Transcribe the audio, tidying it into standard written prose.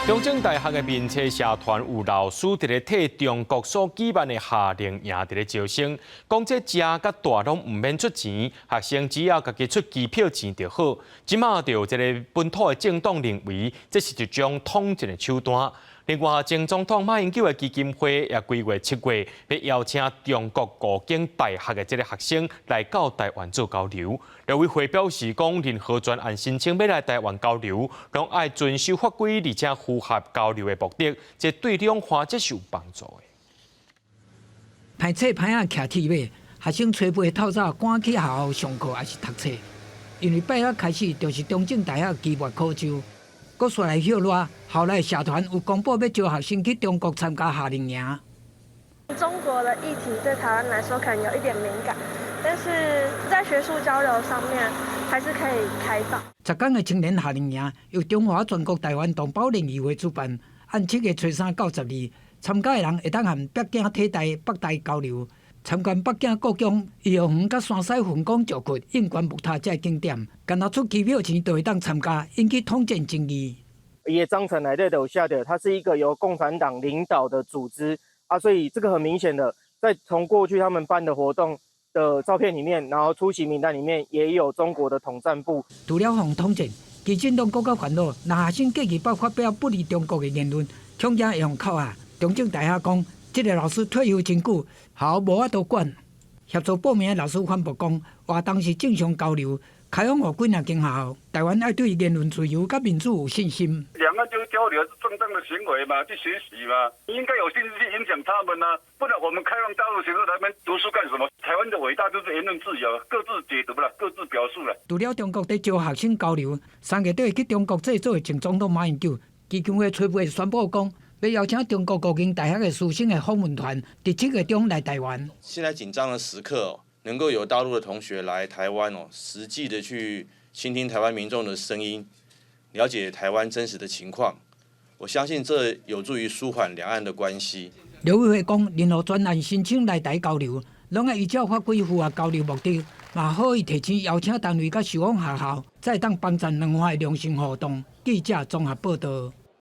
中正大學的面冊社團有老師佇咧替中國所舉辦的夏令營佇咧招生，講這食佮蹛攏毋免出錢，學生只要家己出機票錢就好。這馬就有這个本土的政黨認為，這是一種統戰的手段。另外，前總統馬英九的基金會也規劃7月欲邀請中國五間大學的這个學生來到台灣做交流。陸委會表示講，任何專案申請欲來台灣交流，攏愛遵守法規，而且符合交流的目的，這對兩岸這是有幫助的。歹勢歹仔騎鐵馬，學生吹背透早趕去學校上課抑是讀冊，因為拜一開始就是中正大學期末考週。閣煞來歇熱，校內社團有公布欲招學生去中國參加夏令營。中國的議題對台灣來說可能有一點敏感，但是在學術交流上面還是可以開放。10天的青年夏令營由中華全國台灣同胞聯誼會主辦，按7月初三到12，參加的人會當和北京體大、北大交流，參觀北京故宮、頤和園佮山西分宮石窟、應觀木塔這景點，干焦出機票錢就會當參加，引起統戰爭議。伊的章程內底就有寫著，它是一個由共產黨領導的組織啊，所以這個很明顯的，在從過去他們辦的活動的照片裡面，然後出席名單裡面也有中國的統戰部。除了防統戰，基進黨閣較煩惱，若學生過去捌發表不利中國的言論，恐驚會予扣下。中正大學講，這个老師退休真久，學校無法度管。協助報名的老師反駁講，活動是正常交流，開放予幾若間學校。台灣愛對言論自由佮民主有信心。兩岸就交流是正當的行為嘛，去學習嘛，應該有信心去影響他們啊。不然我們開放大陸學生來那邊讀書幹什麼？台灣的偉大就是言論自由，各自解讀啦，各自表述啦。除了中國佇招學生交流，3月底去中國祭祖的前總統馬英九基金會吹宣布講，欲邀請中國五間大學的師生的訪問團，佇7月中來台灣。現在緊張的時刻，能夠有大陸的同學來台灣哦，實際的去傾聽台灣民眾的聲音，了解台灣真實的情況，我相信這有助於舒緩兩岸的關係。陸委會講，任何專案申請來台交流，攏愛依照法規符合交流目的，嘛可以提醒邀請單位佮受訪學校，才會當幫贊兩岸的良性互動。記者綜合報道。